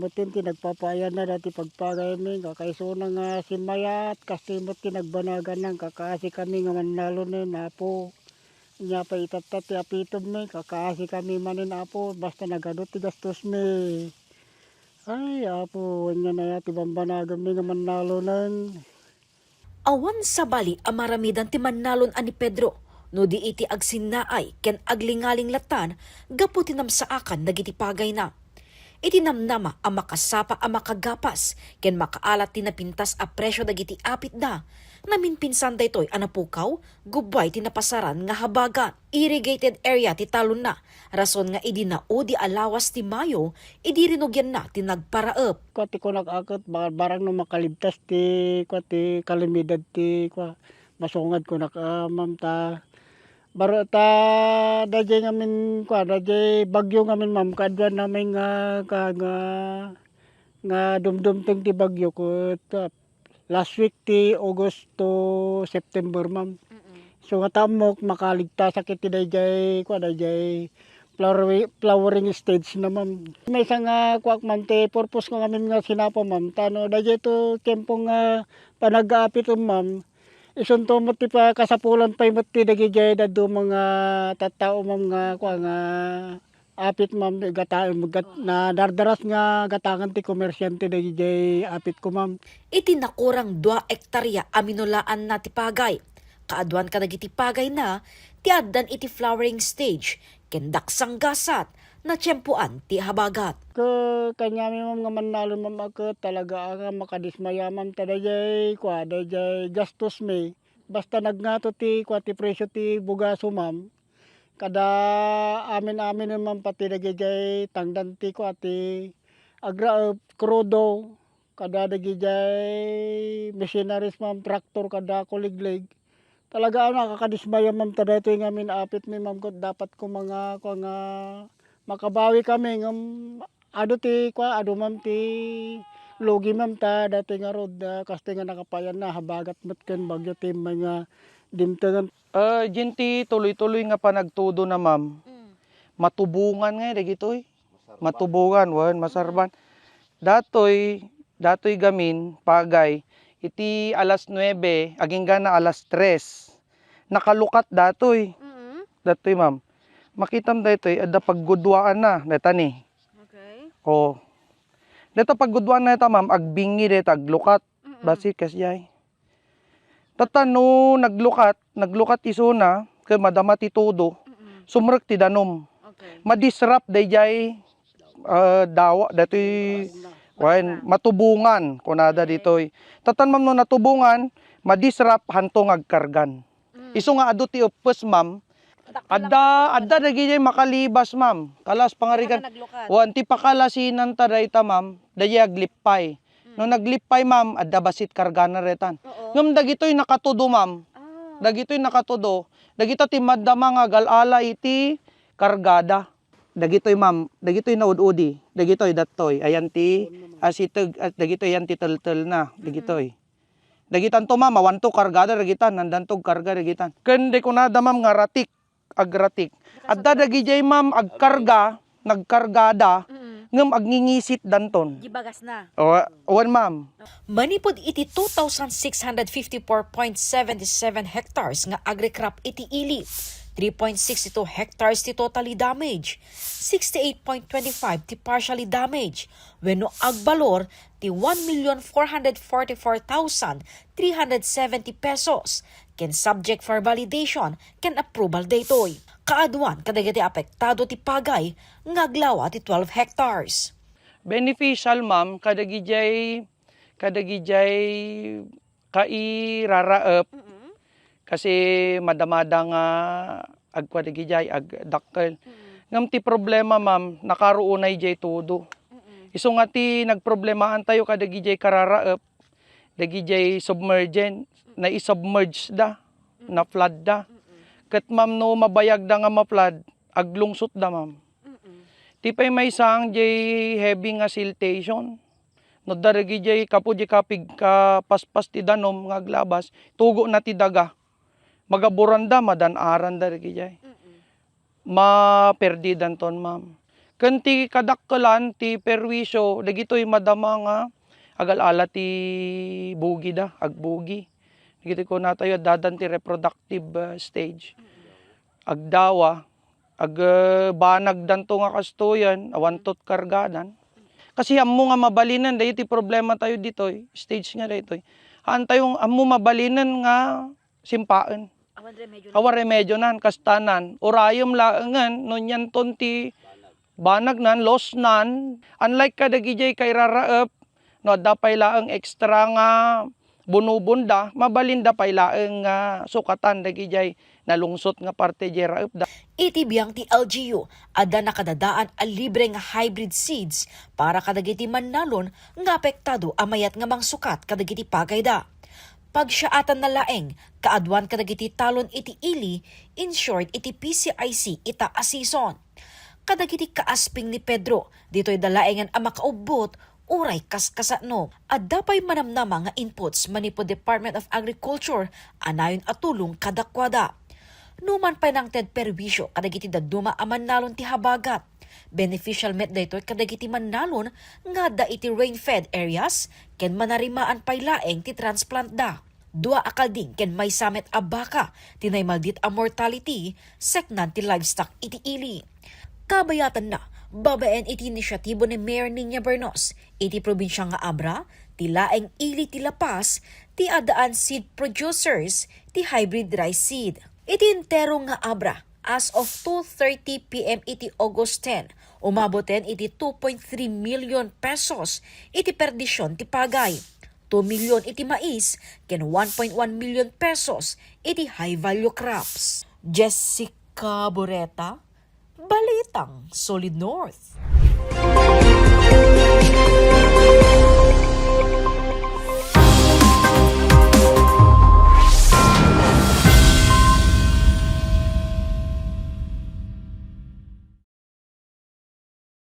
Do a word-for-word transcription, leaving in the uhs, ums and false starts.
Iti, ti nagpapaayanna dati pagpagaymi, kakaisuna nga simmayat, kastoy met ti nagbanaganna, kakaasi kami nga mannalonen, Apo. Ania pay itatta ti apitemmi, kakaasi kami manen, Apo, basta nagadu ti gastosmi. Ay, Apo, ania aya ti bambanaganmi nga mannalonen. Awan sabali a maramidan ti mannalon a ni Pedro no di iti agsinnaay ken aglingaling lattan gapu ti namsaakan dagiti pagayna. Iti namnama a makasapa a makagapas ken makaalat ti napintas a presio dagiti apitda, naminpinsan daytoy a napukaw gubbay ti napasaran nga habagat. Irrigated area ti talonna, rason nga idi naudi a lawas ti Mayo, idi rinugianna ti nagparaep. Kua ti kunak a ket, ba-, barang no makalibtas ti, kua ti kalamidad ti, kua, masungad kunak a, ma'am, ta, baro ta, daydiay ngamin, kua, daydiay bagyo ngamin, ma'am, kaaduan namin nga, ka-, nga, nga dumdumteng ti bagyo ket, ah, last week ti August to September, ma'am. Mm-mm. So, nga tammok, makaligtasak iti daydiay, kua, daydiay floweri-, flowering stage na, ma'am. Maysa nga kuak, ma'am, ti purpose ko ngamin nga sinapa, ma'am. Ta no, daydiay to tiempo nga panag-aapit, ma'am. Isunto met ti pa-, kasapulan pay met ti dagidiay dadduma nga tattao, ma'am, nga kua, nga apit, ma'am, gata-, gat-, nadardaras nga gatangan ti komersyante dagidiay apitko, ma'am. Iti nakurang dua ektarya a minulaanna ti pagay, kaaduan kadagiti pagayna ti addan iti flowering stage ken daksanggasat, natiempoan ti habagat. Ke-, kaniami, ma'am, nga mannalon, ma'am, a ket talaga a nga makadismaya, ma'am, ta daydiay, kua, daydiay gastosmi. Basta nagngato ti, kua, ti presio ti bugaso, ma'am. Kada amin-aminen, ma'am, pati dagidiay tangdan ti kua ti agraep, krudo, kada dagidiay machineries, ma'am, traktor, kada kuliglig. Talaga a nakakadismaya, ma'am, ta daytoy ngamin apitmi, ma'am, ket dapat ko manga, kua nga makabawi kami ngem adu ti kua, adu, ma'am, ti lugi, ma'am, ta daytoy ngarud, ah, kastoy nga nakapayanna, habagat met ken bagyo ti immay nga dimtengen. Ah, diay ti tuloy-tuloy nga panagtudona, ma'am. Mm. Matubongan ngay dagitoy. Matubongan, wen, masarban. Datoy, datoy gamin, pagay, iti alas nuebe, agingga na alas tres. Nakalukat datoy. Mm. Datoy, ma'am. Makitam daytoy, adda pagguduaanna, dayta ni. Okay. Oh. Dayta pagguduaanna dayta, ma'am, agbingi dayta, aglukat. Mm. Bassit kasdiay. Tatta no naglukat, naglukat isuna, ket madama ti tudo, mm, sumrek ti danum. Okay. Madisrupt daydiay, ah, dawa, datoy, wen, matubongan, kunada ditoy. Tatta, ma'am, no natubongan, madisrupt, hanto nga agkargan. Mm. Isu nga adu ti eppes, ma'am, adda, adda dagidiay makalibas, ma'am. Kalas pangarigan. Wen, ti pakalasinanta dayta, ma'am, daydiay aglippay. No naglippay, ma'am, adda bassit kargana daytan. Oo. Ngem dagitoy nakatudo, ma'am. Ah. Dagitoy nakatudo. Dagita ti madama nga agal-ala iti kargada. Dagitoy, ma'am, dagitoy naud-udi. Dagitoy, dattoy. Ayan ti asiteg, ah, dagitoy, ayan ti teltelna. Mm-mm. Dagitoy. Dagitanto, ma'am, awanto kargada, dagitan, nandanto karga, dagitan. Ken di kunada, ma'am, nga ratik. Agratik. Adda dagidiay, ma'am, agkarga, nagkargada, mm, ngem agngingisit danton. Di bagasna. O, wen, ma'am. Manipud iti two thousand six hundred fifty-four point seven seven hectares nga agricrop iti Ili, three point six two hectares ti totally damage, sixty-eight point twenty-five ti partially damage, wenno agbalor ti one million four hundred forty-four thousand three hundred seventy pesos, ken subject for validation ken approval daytoy. Kaaduan kadagiti apektado ti pagay nga aglawa ti twelve hectares. Beneficial, ma'am, kadagidiay, kadagidiay kairaraep. Mm-mm. Kasi madamada nga agkua dagidiay, agdakkel. Mm. Ngem ti problema, ma'am, nakaruonay diay tudo. Mm-mm. Isu nga ti nagproblemaantayo kadagidiay kararaep, dagidiay submergent, mm, nai-submerge da, mm, na-flood da. Mm-mm. Ket, ma'am, no mabayagda nga ma-flood, aglungsot da, ma'am. Mm-mm. Ti pay maysa, diay heavy nga siltation. No adda dagidiay kapu diay kapig-, kapaspas ti danum nga aglabas, tugona ti daga. Magaburanda, madan-aranda dagidiay. Mm-mm. Maperdidanton, ma'am. Ken ti kadakkelan ti perwisyo dagitoy madama nga agal-ala ti bugi da, agbugi. Dagitoy kunatayo, addadan ti reproductive, ah, stage. Agdawa, ag, ah, banagdanto nga kastoyan, awanto ti kargadan. Kasi ammo nga mabalinen, daytoy ti problematayo ditoy, stage nga daytoy. Haantayo ammo mabalinen nga simpaen. Awan remedyo na. Awan remedyo nan, kastanan. Urayem laengen, no nianton ti banag nan, loss nan. Unlike kadagijay kairaraep, no adda pay laeng extra nga bunubon da, mabalin da pay laeng nga sukatan dagijay nalungsot nga parte jay raep da. Iti biang ti L G U, adda nakadadaan a libre nga hybrid seeds para kadagiti mannalon nga apektado a mayat nga mangsukat kadagiti pagayda. Pagsiyaatanna laeng, kaaduan kadagiti talon iti ili insured iti P C I C ita a season. Kadagiti kaasping ni Pedro, ditoy da laengen a makaubbot uray kaskasano. Adda pay manamnama nga inputs manipud Department of Agriculture a nayon a tulong kadakuada. Numan pay nangted perwisyo kadagiti dadduma a mannalon ti habagat, beneficial met daytoy kadagiti mannalon nga adda iti rain-fed areas ken manarimaan pay laeng ti transplant da. Dua a kalding ken maysa met a baka ti naimaldit a mortality, seknan ti livestock iti ili. Kabayatanna, babaen iti inisyatibo ni Mayor Niña Bernos iti probinsia nga Abra, ti laeng ili ti La Paz ti addaan seed producers ti hybrid rice seed. Iti entero nga Abra, as of two thirty P M iti August ten, umaboten iti two point three million pesos iti perdision ti pagay, two million iti mais, ken one point one million pesos iti high value crops. Jessica Boreta, Balitang Solid North.